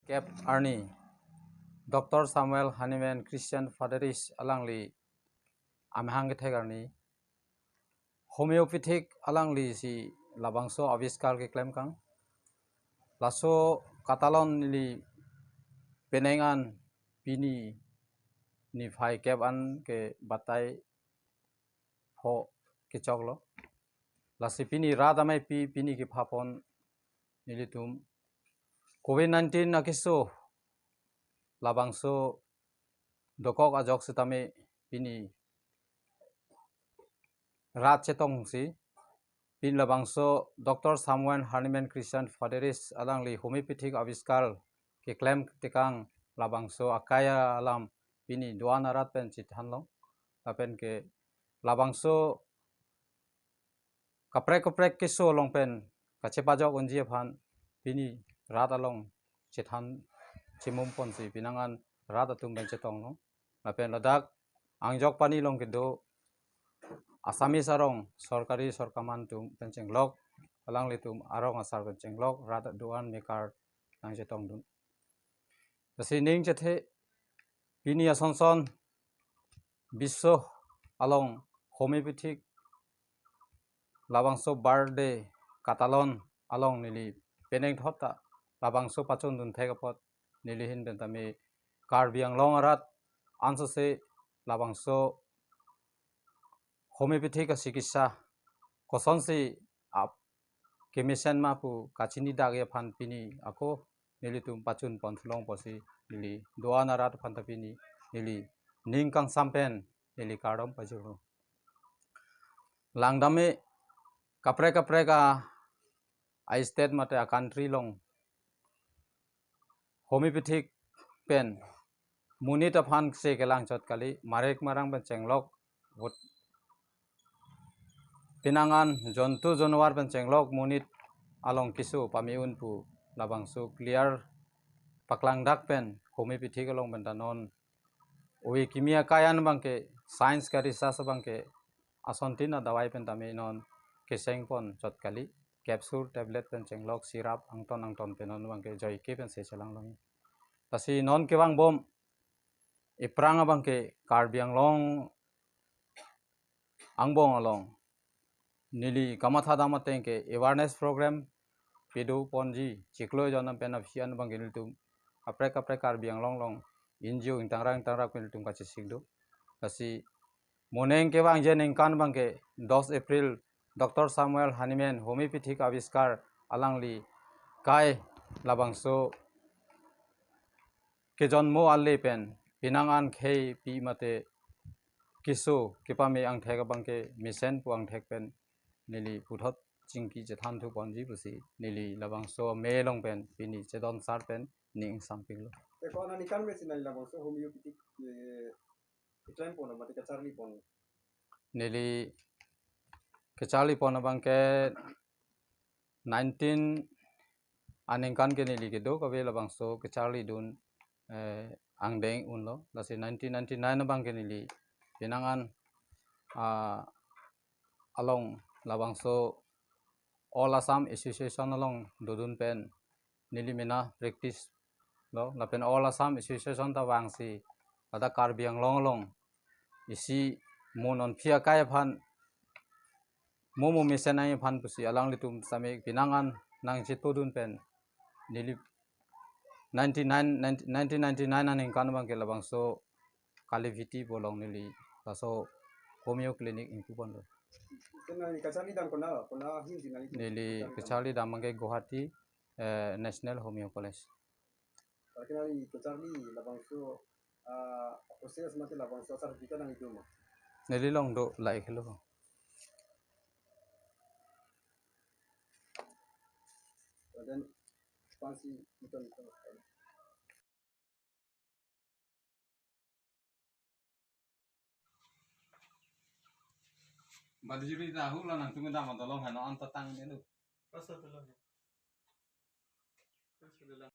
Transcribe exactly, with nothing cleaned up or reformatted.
kep arni, Doctor Samuel Hahnemann Christian Pharmacist alangli amahang kethek arni, homeopathic alangli si labangso aviskar keklem kang. Laso katalon neli penang an pini niphai kep an ke batai pho kechoklo. Lasi pini rat amei pi pini kepha pon nelitum covid nineteen akeso labangso dokok ajok setame pini rat chetong si pin labangso Doctor Samuel Hahnemann Christian Pharmacist alangli homeopathic aviskar keklem tekang labangso akai alam pini do-an arat pen chethan long. Lapen ke labangso kaprek kaprek keso along pen kachepajok unji aphan pini rat along chethan chimum pon si penang an rat atum pen chetong long. Lapen ladak Angjokpani along kedo Assamese arong sorkari sorkaman atum pen chenglok, alanglitum arong asar pen chenglok rat do-an mekar nangchetong dun. Lasi ning chethe pini asonson biso along homeopathic labangso birthday katalon along neli penang thot ta labangso pachun dun thek apot neli ahin pen tame Karbi Anglong arat ansose labangso homeopathic achikitsa kosonsi ap kemesen ma pu kachini dak aphan pini ako nelitum pachun pon thulong pusi neli do-an arat aphan ta pini neli ning kangsam pen neli kardom pajirlo. Langdam me kaprek kaprek a, a state mate a country along homeopathic pen monit aphan se kelang chot kali, marek marang pen chenglok, vot penang an jontu januar pen chenglok monit along keso pame un pu labangso clear paklang dak pen homeopathic along pen ta non ove kimi akai an abangke science ka research abangke asontin adawai pen tame non keseng pon chot kali, capsule, tablet pen chenglok, syrup angton angton pen non abangke joike pen se chelang long. Lasi non kevang bom ephrang abangke Karbi Anglong angbong along neli kamatha dam ateng ke awareness program pado ponji, chiklo ejon pen aphi an abangke nelitum kaprek kaprek Karbi Anglong along N G O ingtangrak ingtangrak pen nelitum kachesik do. Lasi moneng kevangji aningkan abangke dos April Doctor Samuel Hahnemann homeopathic aviskar alangli kai labangso kejonmo ale pen penang an khei pi mate keso kepame angthek abangke mesen pu angthek pen neli puthot chingki chethan thu ponji pusi neli labangso me along pen pini chedon sar pen ning samping lo. Te ko-an aningkan me si neli labangso homeopathic, eh, keklem pon mate kacharli pon? Neli kacharli pon abangke nineteen aningkan ke neli kedo kave labangso kacharli dun, eh, angdeng unlo. Lasi nineteen ninety-nine abangke neli penang an, ah, along labangso All Assam Association along dodun pen neli mena practice lo, lapen All Assam Association ta vangsi ladak Karbi Anglong along isi mo non aphi akai aphan mo mo mesen ai aphan pusi alanglitum same penang an nangchetodun pen neli ninety-nine, nineteen ninety-nine aningkan abangke labangso Kaliviti pu along neli laso homeo clinic ingpu ponlo. Te neli kacharli dam kona, kona ahin si neli kacharli dam abangke Guwahati, eh, National Homeo College. Lake neli kacharli labangso, ah, process mate labangso certificate nangli do ma? Neli along do, lahelo. Then, pansi iton iton. Badjuri dahu la nangtum dam adolong hano anta tang delu.